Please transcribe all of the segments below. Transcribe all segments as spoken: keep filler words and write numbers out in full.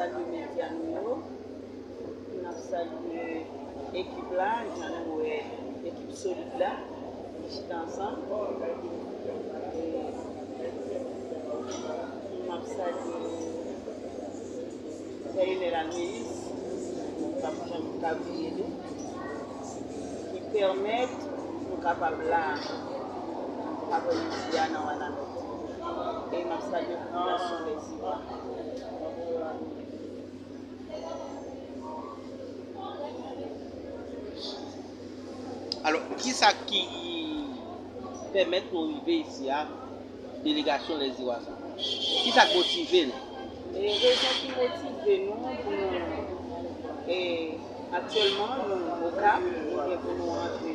Salye medya nou yo. N ap salye ekip la, jan nou wè ekip solid la, ki chita ansanm. E n ap salye Pè Enèl Almeyis, nou p ap janm ka bliye li, ki pèmèt nou kapab la aprèmidi a nan Wanament. E m ap salye popilasyon Lèziwa. Alò, kisa ki pèmèt nou rive isi a, delegasyon Lèziwa sa? Kisa k motive nou? E rezon ki motive nou pou nou, e, aktyèlman, nou Okap, nou gen pou nou rantre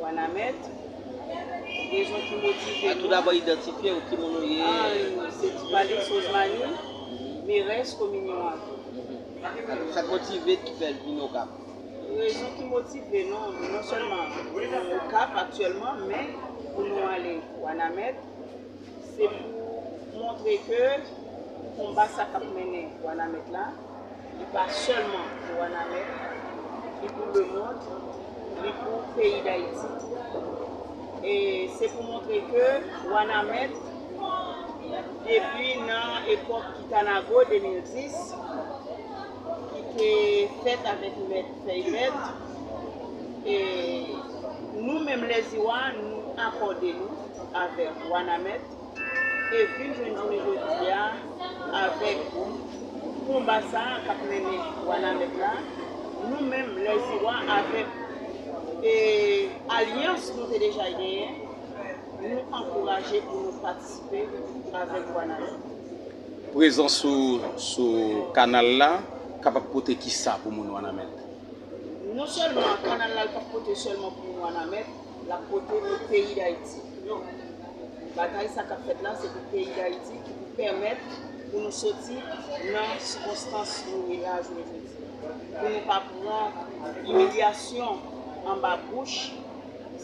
Wanament. Rezon ki motive nou. Toudabò, idantifye w, ki moun ou ye? Ah, se Tipalis Rosemary, merès komin Yon Avri. Alò, sa k motive ki fè l vin Okap? Rezon ki motive nou, non sèlman nou Okap aktyèlman, men pou nou ale Wanament, se pou montre ke konba sa k ap mennen Wanament la, li pa sèlman pou Wanament, li pou lemonn, li pou peyi Dayiti. E se pou montre ke Wanament, depi nan epòk Kitanago de mil dis, ki te fèt avèk mèt Fèy Vèt, e nou menm Lèziwa, nou akòde nou avèk Wanament, e vin jwenn jounen jodi a avèk konba sa a k ap mennen Wanament la, nou menm Lèziwa avèk, e, alyans nou te deja genyen, nou ankouraje pou nou patisipe avèk Wanament. Prezans ou sou kanal la kapab pote kisa pou moun Wanament? Non sèlman kanal la, l p ap pote sèlman pou moun Wanament, l ap pote pou peyi Dayiti. Batay sa k ap fèt la, se pou peyi Dayiti ki pou pèmèt pou nou soti nan sikonstans nou ye la jounen jodi. Pou nou pa pran imilyasyon anba bouch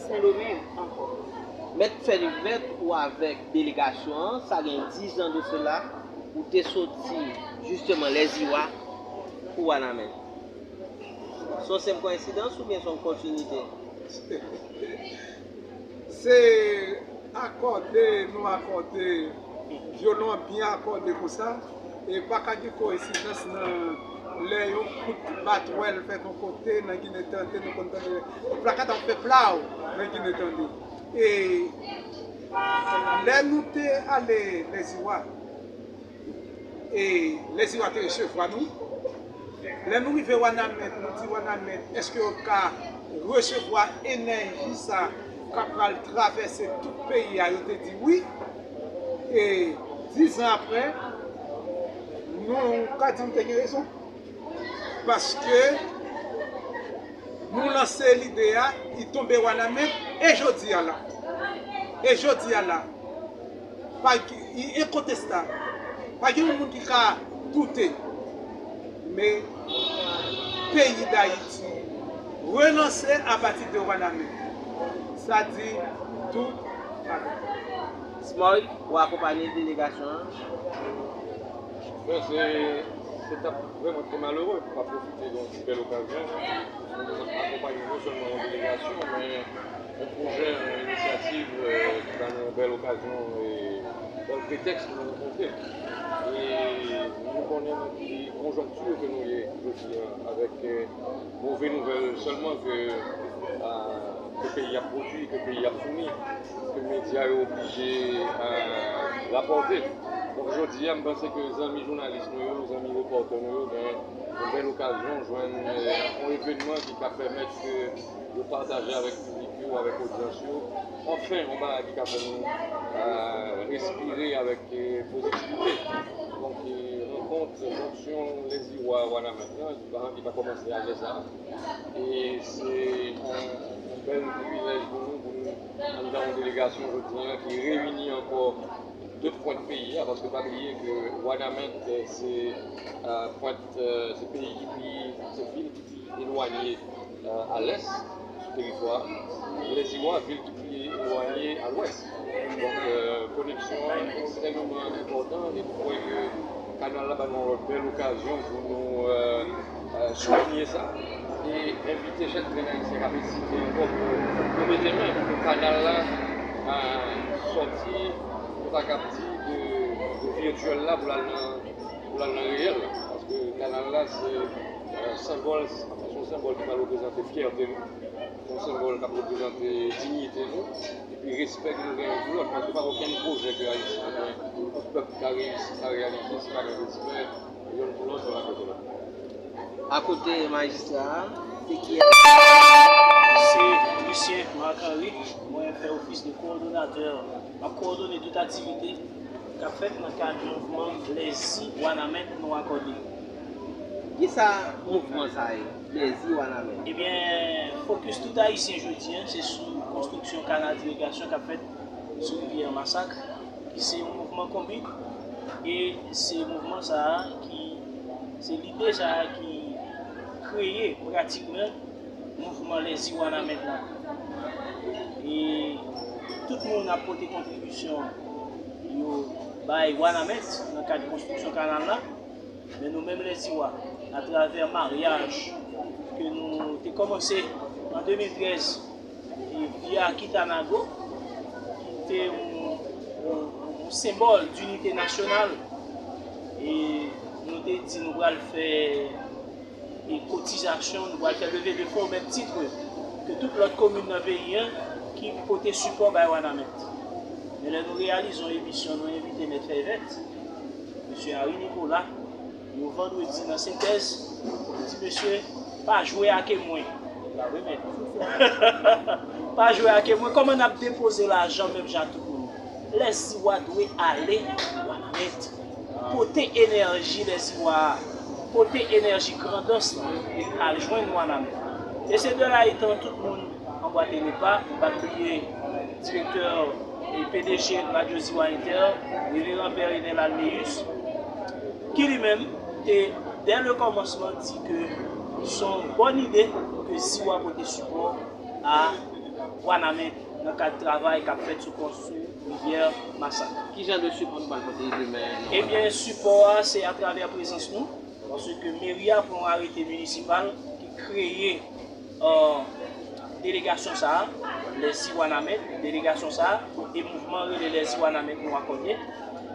Sendomeng ankò. Mèt Fèy Vèt, ou avèk delegasyon an, sa gen dizan de sela, ou te soti jisteman Lèziwa pou Wanament. Se yon senp koyensidans oubyen se yon kontinite? Se akòde nou akòde, vyolon an byen akòde konsa. E pa ka gen koyensidans nan lè yon kout batwèl fèt yon kote nan Ginen Tande, nou konn tande plakad ap fè plaw nan Ginen Tande. E lè nou te ale Lèziwa, e Lèziwa te resevwa nou. Lè nou rive Wanament, nou di Wanament, èske yo ka resevwa enèji sa k ap pral travèse tout peyi a? Yo te di wi. E dizan apre, nou ka di nou te gen rezon. Paske nou lanse lide a, li tonbe Wanament, e jodi a la. E jodi a la. Pa, li enkontestab. Pa gen yon moun ki ka doute. Men peyi Dayiti relanse apati de Wanament. Sa di tout bagay. Small, ou akonpanye delegasyon an? Bon, se se t ap vrèman trè malere. M ap pwofite de yon ti bèl okazyon pou m akonpanye non sèlman yon delegasyon, men yon pwojè, yon inisyativ ki ba nou yon bèl okazyon, e bèl pretèks pou nou rankontre. E nou konnen nan ki konjonkti ke nou ye jodi a, avèk move nouvèl sèlman ke ke peyi ap pwodui, ke peyi ap founi, ke medya yo oblije rapòte. Donk jodi a, m panse ke zanmi jounalis nou yo, zanmi repòtè nou yo gen yon bèl okazyon jwenn yon evènman ki ka pèmèt ke yo pataje avèk piblik yo, avèk odyans yo, anfen, yon bagay ki ka fè nou respire avèk pozitivite. Donk rankont jonksyon Lèziwa Wanament lan, li pa kòmanse alè sa. E se yon bèl privilèj pou nou, pou nou anndan yon delegasyon jodi a ki reyini ankò de pwent peyi a, paske pa bliye ke Wanament se pwent, se peyi ki pi, se vil ki pi elwanye a lès sou teritwa a, Lèziwa, vil ki pi elwanye a lwès. Donk koneksyon an ekstrèmeman enpòtan e nou kwè ke Kanal la ba nou yon lòt bèl okazyon pou nou, euh, euh, soulinye sa e envite chak grenn Ayisyen k ap esite ankò pou, pou mete men pou kanal la, euh, sòti, nou ta kab di, de, de vityèl la pou l al nan, pou l al nan reyèl la. Paske kanal la se, euh, senbòl, se yon senbòl ki pral reprezante fyète nou, se yon senbòl k ap reprezante diyite nou, epi respè ke nou gen youn pou lòt, paske pa gen okenn pwojè ke Ayiti, oubyen yon pèp ka reyisi, ka reyalize, si pa gen respè youn pou lòt, youn akote lòt. Akote majistra a, se kiyès? Se Lucien Marc Henry, mwen fè ofis de kowòdonatè, m ap kowòdone tout aktivite k ap fèt nan kad mouvman Lèzi Wanament Nou Akòde. Kisa mouvman sa ye, Lèzi Wanament? Ebyen, fokis tout Ayisyen jodi a, se sou konstriksyon kanal dirigasyon k ap fèt sou rivyè Masak, ki se yon mouvman konbit, e se mouvman sa a ki, se lide sa a ki kreye pratikman mouvman Lèzi Wanament la. E tout moun ap pote kontribisyon yo bay Wanament nan kad konstriksyon kanal la. Men nou menm Lèziwa, atravè maryaj ke nou te kòmanse an de mil trèz, e via Kitanago, ki te yon, yon, yon senbòl dinite nasyonal, e nou te di nou pral fè e kotizasyon, nou pral fè leve de fon o menm tit ke tout lòt komin nan peyi a ki pote sipò bay Wanament. Men lè nou reyalize yon emisyon, nou envite Mèt Fèy Vèt, mesye Harry Nicolas, yon vandredi nan sentèz, nou di, mesye, pa jwe ake mwen. Pa jwe ake mwen. Kòman n ap depoze lajan menm jan ak tout moun? Lèziwa dwe ale Wanament. Pote enèji Lèziwa a, pote enèji Grandans lan al jwenn Wanament. E se de la etan tout moun anbwate lepa, m pa t bliye direktè e P D G Radyo Ziwa Inter, Reveran Pè Renel Alméus, ki li menm te, dè le kòmansman, di ke se yon bòn ide ke Ziwa pote sipò a Wanament nan kad travay k ap fèt sou pon sou rivyè Masak. Ki jan de sipò nou pral pote demen nan Wanament? Ebyen, sipò a, se atravè prezans nou, paske meri a pran yon arete minisipal ki kreye, euh, delegasyon sa a, Lèzi Wanament, delegasyon sa a, e mouvman rele Lèzi Wanament Nou Akòde.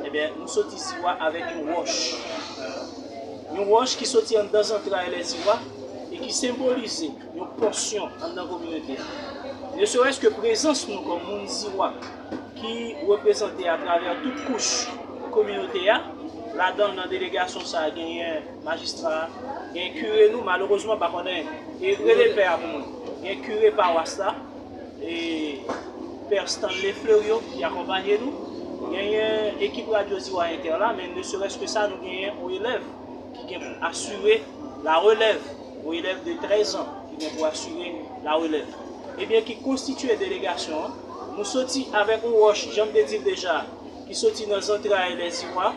Ebyen, nou soti Ziwa avèk yon wòch. Yon wòch ki soti anndan zantray Lèziwa e ki senbolize yon pòsyon anndan kominote a. Ne serait-ce que prezans nou kòm moun Ziwa ki reprezante atravè tout kouch kominote a, ladan l nan delegasyon sa a, genyen majistra, genyen kire nou, malerezman, m pa konnen, e rele pè a pou mwen, genyen kire pawas la, e Pè Stanley Fleuriot ki akonpanye nou, genyen ekip Radyo Ziwa Inter la, men ne serait-ce que sa, nou genyen yon elèv ki gen pou asire la relèv, yon elèv de trèz an ki gen pou asire la relèv. Ebyen, ki konstitye delegasyon an. Nou soti avèk yon wòch, jan m te di l deja, ki soti nan zantray Lèziwa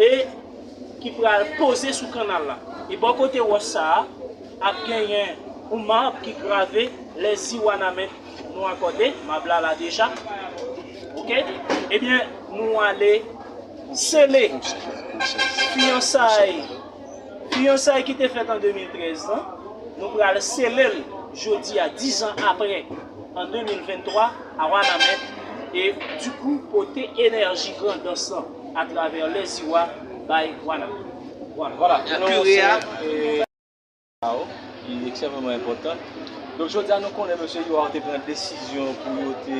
e ki pral poze sou kanal la. E bò kote wòch sa a, ap genyen yon mab ki grave Lèzi Wanament Nou Akòde, mab la la deja. Oke? Ebyen, nou ale sele fiyansay, fiyansay ki te fèt an de mil trèz lan, nou pral sele l jodi a, diz an apre, an de mil venntwa, a Wanament, e dikou pote enèji Grandans lan atravè Lèziwa bay Wanament. Vwala. Vwala, nou kire a. Sa yo, ki ekstrèmeman enpòtan. Donk, jodi a, nou konnen mesye yo te pran desizyon pou yo te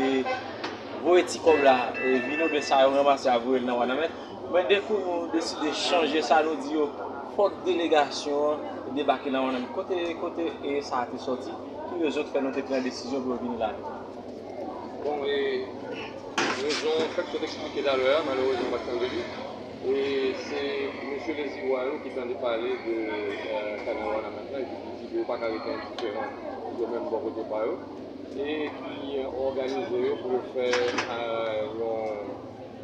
voye ti kòb la, e, vini, oubyen sa yo ranmase a voye l nan Wanament. Men depi nou deside chanje sa, nou di yo, fòk delegasyon an debake nan Wanament. Kote, kote, e, sa a te sòti? Ki rezon ki fè nou te pran desizyon pou yo vini la? Bon, e, rezon, fèk sot eksplike talè a, malerezman, m pa t tande li. E se mesye Lèziwa yo ki tande pale de, e, kanal Wanament lan, epi ki di ke yo pa ka rete endiferan, yo menm bò kote pa yo, e ki òganize yo pou yo fè, e, yon,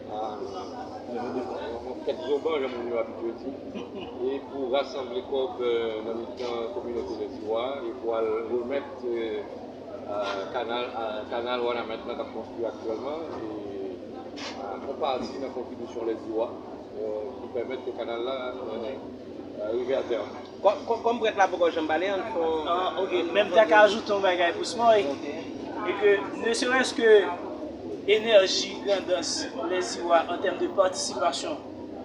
e, yon kèk zoban, jan moun yo abitye di, e pou rasanble kòb, e, nan mitan kominote Lèziwa, e pou al remèt, e, a, kanal, a, kanal Wanament lan k ap konstwi aktyèlman, e, a, fè pati nan kontribisyon Lèziwa. ki pèmèt ke kanal la rive a tèm. Kòm prèt la poko janm pale, ann fon. Ok, men m ta ka ajoute yon bagay pou Smoy. E ke ne serait-ce que enèji Grandans Lèziwa an tèm de patisipasyon,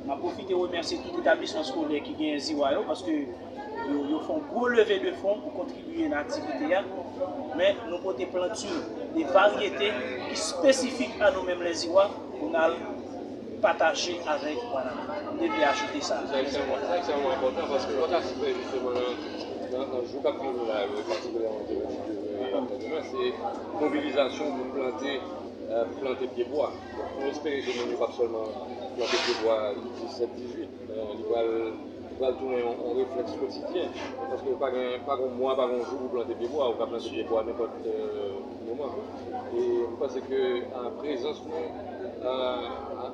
m ap pwofite remèsye tout etablisman skolè ki genyen Ziwa yo, paske yo, yo fè yon gwo leve de fon pou kontribye nan aktivite a. Men nou pote planti de varyete ki espesifik a nou menm Lèziwa pou n al pataje avèk Wanament. M te vle ajoute sa. Sa ekstrèmman, sa ekstrèmman enpòtan paske lòt aspè jisteman nan, nan, nan jou k ap vini la yo, e patikilyèman jodi yo, e aprè demen, se mobilizasyon pou plante, pou plante pye bwa. Donk nou espere ke moun yo p ap sèlman plante pye bwa disèt, dizuit, men li pral li pral tounen yon, yon reflèks kotidyen. Paske pa gen, pa gen mwa, pa gen jou pou plante pye bwa, ou ka plante pye bwa nenpòt moman. E m panse ke prezans nou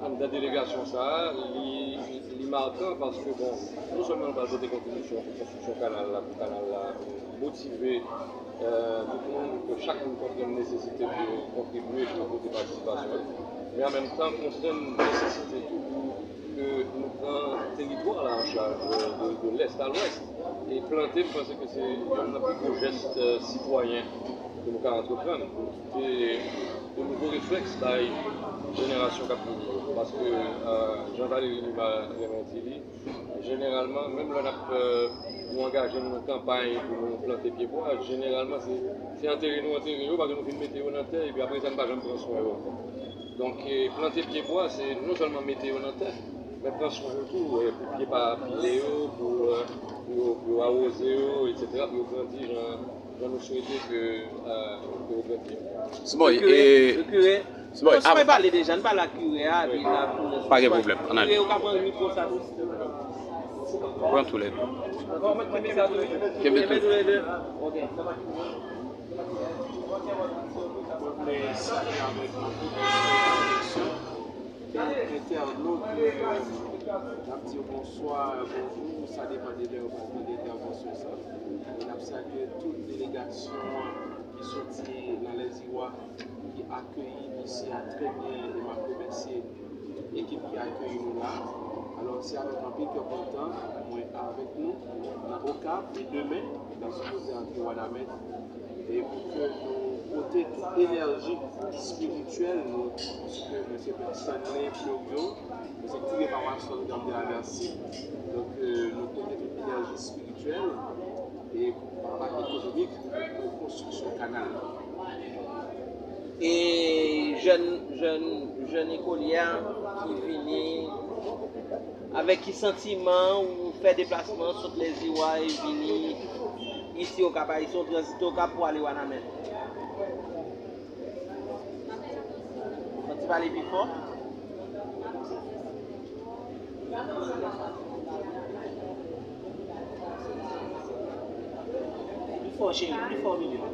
anndan delegasyon sa a, li, li makan paske, bon, non sèlman nou pral pote kontribisyon pou konstriksyon kanal la, pou kanal la motive tout moun, ke chak moun konprann nesesite pou yo kontribye, pou yo pote patisipasyon yo. Men an menm tan, konprann nesesite tou pou ke nou pran teritwa la an chaj de, de lès a lwès. E plante, m panse ke se youn nan pi gwo jès sitwayen ke nou ka antreprann pou kite de nouvo reflèks bay jenerasyon k ap vini yo. Paske, jan Valéry li renmen di li, jeneralman, menm lè n ap, nou angaje nou nan kanpay pou nou plante pye bwa, jeneralman se, se antere nou antere yo, paske nou fin mete yo nan tè, epi apre sa nou pa janm pran swen yo ankò. Donk, plante pye bwa, se non sèlman mete yo nan tè, men pran swen yo tou, pou pye pa pile yo, pou, pou yo, pou yo awoze yo, etsetera, pou yo grandi jan, jan nou swete ke, ke yo grandi. Smoy, e, Smoy, Smoy pale deja, n pale ak kire a, li la pou. Pa gen pwoblèm, ann ale. Kire, ou ka pran mikwo sa tou. Pran tou lè de. Kenbe tou. Kenbe tou lè de. Ok. Mwen vle salye avèk nou tout, entènot, n ap di yo bonswa, bonjou, sa depann de lè yo pral tande entèvansyon sa. N ap salye tout delegasyon an ki soti nan Lèziwa, ki akeyi isi a trè byen, e m ap remèsye ekip ki akeyi nou la. Alò, se avèk anpil kè kontan mwen avèk nou nan Okap, e demen n ap sipoze antre Wanament, e pou ke nou pote tout enèji espirityèl nou, paske mwen se Pè Stanley Fleuriot, mwen se kire pawas Notre-Dame de la Merci. Donk, nou pote tout enèji espirityèl e pa ekonomik pou konstriksyon kanal la. E jèn, jèn, jèn ekolye a ki vini, avèk ki santiman ou fè deplasman sot Lèziwa e vini isi Okap Ayisyen, ou tranzite Okap pou ale Wanament? Ou santi pale pi fò? Pli fò, cheri, pli fò, milyon.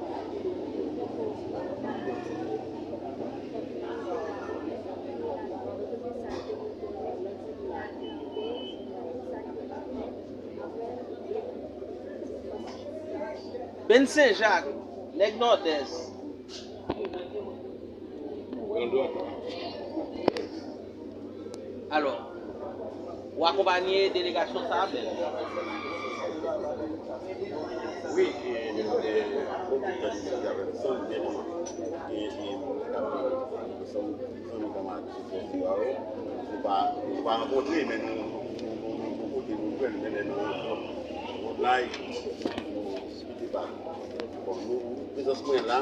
Benn Sen Jak, nèg Nòdès. Alò, ou akonpanye delegasyon sa a, Ben? Wi, e, nou te kontan isi avèk San, byen kontan. E, e, nou te ka fè ansanm zanmi kanmarad sou festival yo. Nou pa, nou pa rankontre, men nou, nou, nou, nou, nou kote nou jwenn, men lè nou rankontre online, nou diskite, pale. Bon, nou, prezans mwen la,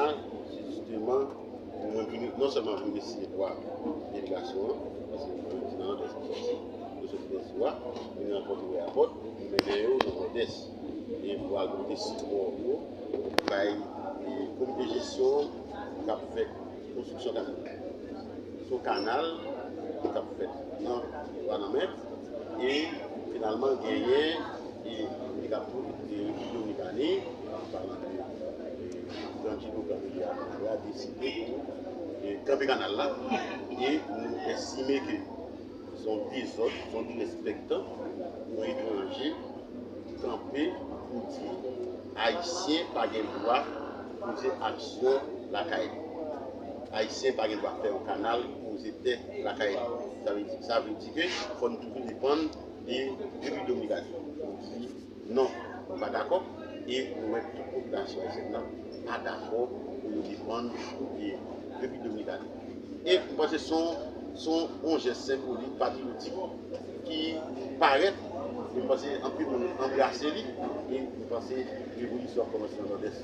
se jisteman pou mwen vini, non sèlman vini siyen dwa delegasyon an, paske mwen di nan Nòdès nou sòti, nou sòti nan Siwa, vini rankontre Wè Apòt, nou mennen yo nan Nòdès, e pou al pote sipò yo bay, e, komite jesyon k ap fè konstriksyon kanal. Se yon kanal k ap fèt nan Wanament, e finalman genyen, e, moun ki ap tou, e, Dominikani, an palan de, e, Danjilo Gaviria, la deside pou, e, kanpe kanal la, e nou estime ke se yon dezòd, se yon derespektan pou yon etranje kanpe pou di Ayisyen pa gen dwa poze aksyon lakay li. Ayisyen pa gen dwa fè yon kanal pou poze tè lakay li. Sa vle di, sa vle di ke fò n toujou depann de Repiblik Dominikani. Nou di non, nou pa dakò, e nou wè tout popilasyon ayisyèn nan pa dakò pou yo depann de Repiblik Dominikani. E m panse se yon, se yon jès senbolik, patriyotik, ki parèt, e m panse anpil moun anbrase li, e m panse revolisyon ap kòmanse nan Nòdès.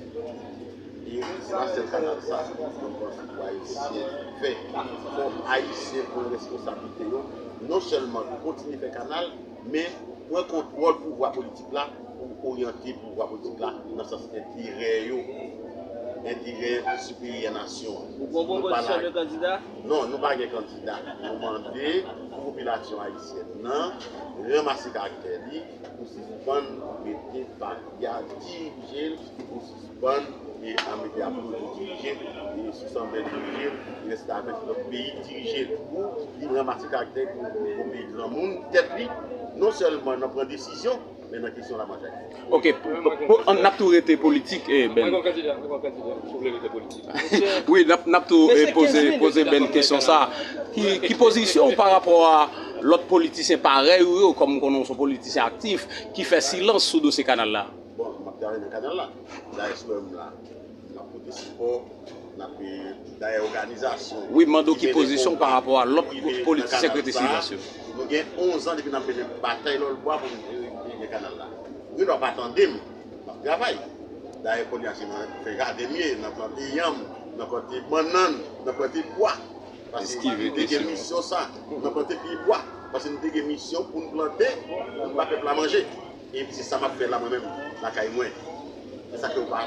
E se pa sèl kanal sa, mwen panse pou Ayisyen fè. Fò Ayisyen pran responsablite yo, non sèlman kontinye fè kanal, men pran kontwòl pouvwa politik la pou oryante pouvwa politik la nan sans enterè yo, enterè siperyè nasyon an. Ou pran pwopozisyon de kandida? Non, nou pa gen kandida. Nou mande pou popilasyon ayisyèn nan ranmase karaktè li, pou sispann mete papya dirije l, pou sispann e, a mete Apollo dirije l, e Sousanbèl dirije l, e Restavèk lòt peyi dirije l, pou li ranmase karaktè l, pou yon peyi granmoun tèt li, non sèlman nan pran desizyon, men nan kesyon lamanjay. Ok, pou, pou, n ap tou rete politik, eh, Ben. Mwen gon kandida, mwen gon kandida, si w vle rete politik. Wi, n ap, n ap tou, eh, poze, poze Ben kesyon sa. Ki, ki pozisyon w pa rapò a lòt politisyen parèy ou yo, kòm m konnen w se yon politisyen aktif, ki fè silans sou dosye kanal la? Bon, m ap travay nan kanal la. Dayè, si w wè m la, m ap pote sipò, n ap, eh, dayè òganizasyon. Wi, m mande w ki pozisyon w pa rapò a lòt politisyen k rete silans yo. Nou gen onz an depi n ap mennen batay lòlbwa pou n, eh, gen kanal la. Ou gen dwa pa tande m, m ap travay. Dayè, kounye a, se nan fè jaden m ye, nan plante yanm, nan plante bannann, nan plante bwa. Paske nou te gen misyon sa, nan plante pye bwa. Paske nou te gen misyon pou n plante, pou n ba pèp la manje. E se sa m ap fè la, mwen menm, lakay mwen. Se sa ke w pa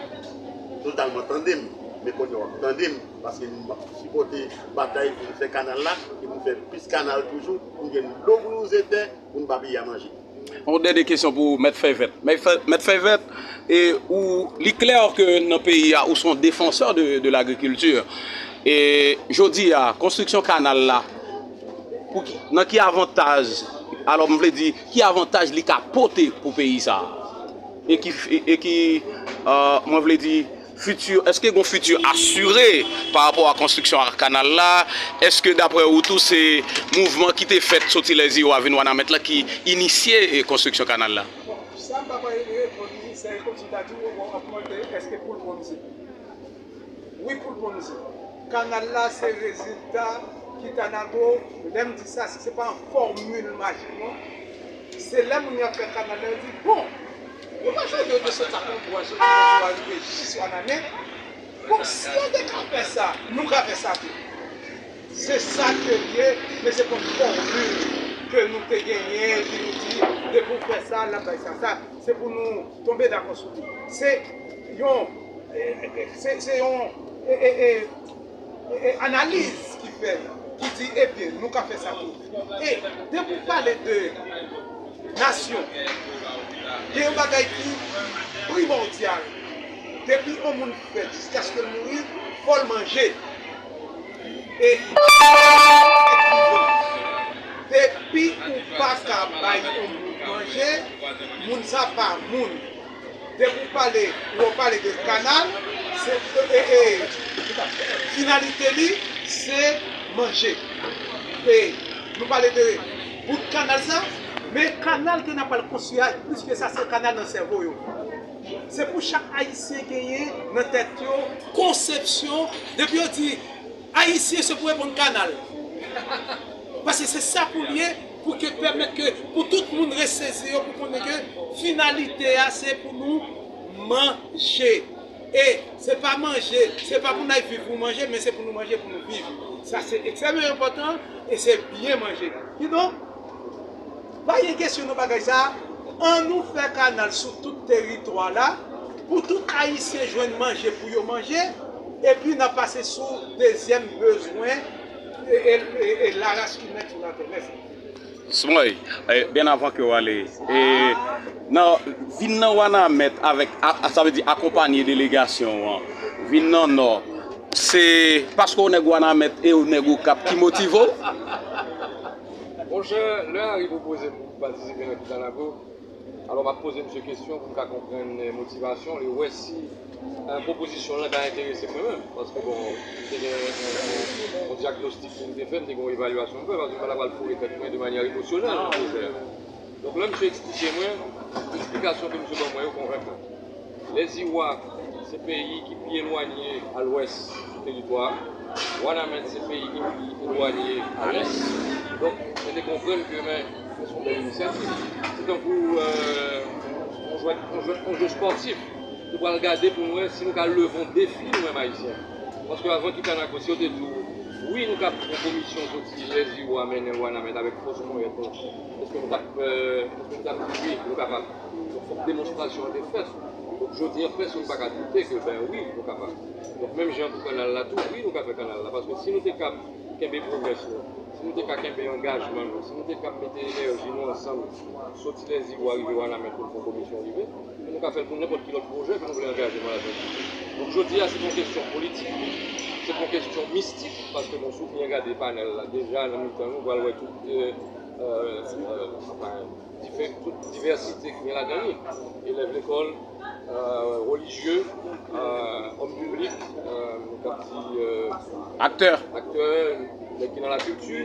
totalman tande m, men kounye a w ap tande m, paske m ap sipòte batay pou n fè kanal la, e pou n fè plis kanal toujou, pou n gen dlo pou nou ze tè, pou n ba peyi a manje. Yon dènye kesyon pou Mèt Fèvèt. Mèt Fè-, Mèt Fèvèt, e ou, li klè ke nan peyi a, ou se yon defansè de, de lagrikilti. E jodi a, konstriksyon kanal la, pou ki, nan ki avantaj, alò, m vle di, ki avantaj li ka pote pou peyi sa a? E ki, e, e ki, euh, mwen vle di, fiti, èske gon fiti asire pa rapò a konstriksyon a kanal la? Èske, daprè ou tou, se mouvman ki te fèt soti Lèziyò a vin Wanament la ki inisye, eh, konstriksyon kanal la? Bon, sa m pa pral reponn li, se konsiltatif ou ap mande èske pou l pwononse. Wi, pou l pwononse. Kanal la, se rezilta Kitanago. Lè m di sa, se pa yon fòmil majik, non. Se lè moun yo ap fè kanal la, yo di, bon, yo pa chwazi yo te sot ak yon bwa, soti nan swa rive jis Wanament. Bon, si yo te ka fè sa, nou ka fè sa tou. Se sa ke l ye, men se pa yon fòmil ke nou te genyen, epi nou di, depi w fè sa, l ap bay sa. Sa, se pou nou tonbe dakò sou li. Se yon, e, e, se, se yon, e, e, e, e, e, analiz ki fèt, ki di, ebyen, nou ka fè sa tou. E, depi w pale de nasyon, gen yon bagay ki primòdyal. Depi yon moun fèt jiskaske l mouri, fò l manje. E, depi ou pa ka bay yon moun manje, moun sa pa moun. Depi w pale, ou pale de kanal, se, e, e, finalite li, se manje. E nou pale de bout kanal sa, men kanal ke n ap pral konstwi a, plis ke sa, se kanal nan sèvo yo. Se pou chak Ayisyen genyen nan tèt yo konsepsyon, depi yo di, Ayisyen se pou reponn kanal. Paske se sa pou l ye, pou ke pèmèt ke, pou tout moun resezi yo, pou konnen ke finalite a, se pou nou manje. E se pa manje, se pa pou n al viv pou manje, men se pou nou manje pou nou viv. Sa se ekstrèmman enpòtan e se byen manje. Kidonk, pa gen kesyon nan bagay sa. Annou fè kanal sou tout teritwa la, pou tout Ayisyen jwenn manje pou yo manje, epi n a pase sou dezyèm bezwen e, e, e, e laraj ki nèt sou latè. Mèsi. Smoy, eh, byen avan ke w ale, eh, nan, vin nan Wanament avèk, a, a, sa vle di akonpanye delegasyon an, vin nan Nò, se paske w nèg Wanament e w nèg Okap ki motive w? Monchè, lè Henri pwopoze pou m patisipe nan Kitanago, Alò, m ap poze misye kesyon pou m ka konprann, eh, motivasyon li, wè si, eh, pwopozisyon lan ka enterese mwen menm. Paske, bon, m te gen yon, yon, yon dyagnostik pou m te fè, m te gen yon evalyasyon m fè, paske m pa ta pral foure tèt mwen de manyè emosyonèl nan pwojè a. Donk, lè misye eksplike mwen, eksplikasyon ke misye ban mwen yo konvenk mwen. Lèziwa, se peyi ki pi elwanye a lwès sou teritwa a. Wanament, se peyi ki pi elwanye a lès. Donk, mwen te konprann ke, men, se yon bèl inisyativ. Se tankou, eh, yon jwèt, yon jwèt, yon jwèt espòtif. Nou pral gade pou nou wè si nou ka leve yon defi, nou menm Ayisyen. Paske avan ki Kanako, si yo te di w, wi, nou ka fè yon komisyon soti Lèziwa mennen l Wanament avèk fòs ponyèt nou, èske nou t ap, eh, èske nou t ap di wi, nou kapab? Donk, fòk demonstrasyon an te fèt. Donk, jodi a, pèsonn pa ka doute ke, ben wi, nou kapab. Donk, menm jan pou kanal la tou, wi, nou ka fè kanal la. Paske si nou te kab kenbe pwomès nou, si nou te ka kenbe angajman nou, si nou te kab mete enèji nou ansanm, soti Lèziwa rive Wanament pou n fè yon komisyon rive, nou ka fè l pou nenpòt ki lòt pwojè ke nou vle angaje nan lajan. Donk, jodi a, se pa yon kesyon politik, se pa yon kesyon mistik, paske, bon, si w byen gade panèl la, deja nan mitan nou, w pral wè tout, eh, eh, eh, anfen, dife-, tout divèsite ki gen ladan li. Elèv lekòl, eh, relijye, eh, òm piblik, eh, nou ka di, eh, aktè, aktè, nèg ki nan lakilti,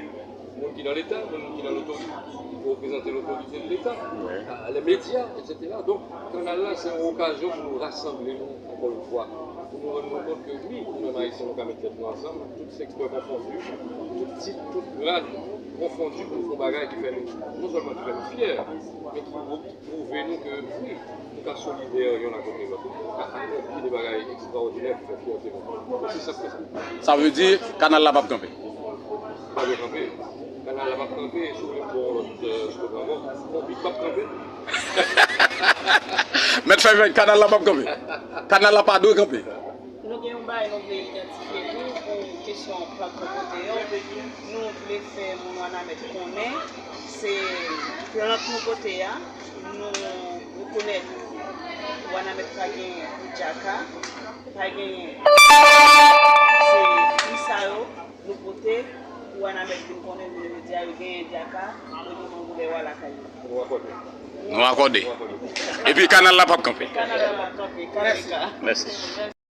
moun ki nan Leta, moun ki nan lotorite, ki reprezante lotorite de Leta, eh, les médias, et cetera. Donk, kanal la, se yon okazyon pou nou rasanble nou, ankò yon fwa, pou nou rann nou kont ke wi, nou menm Ayisyen, nou ka met tèt nou ansanm, tout sektè konfondi, tout tit, tout grad konfondi, pou nou fè yon bagay ki fè nou, non sèlman ki fè nou fyè, men ki pwouve nou ke, wi, nou ka solidè youn akote lòt, nou ka akonpli de bagay ekstraòdinè ki fè fyète nou. Osi senp ke sa. Sa vle di, kanal la p ap kanpe? Li pa dwe kanpe. Kanal la p ap kanpe, si w vle m ba w yon lòt, eh, slogan ankò, Konbit p ap kanpe. Mèt Fèy Fèy, kanal la p ap kanpe. Kanal la pa dwe kanpe. Nou gen yon bagay nou vle idantifye tou pou kesyon plant nou pote yo. Nou vle fè moun Wanament konnen se plant nou pote a, nou rekonèt Wanament pa gen djaka, pa gen, se pri sa yo nou pote pou Wanament vin konnen jounen jodi a yo genyen djaka, yo gen mangoulèwa lakay yo. Nou akòde. Nou akòde. Epi kanal la p ap kanpe. Kanal la p ap kanpe, kanpe ka. Mèsi.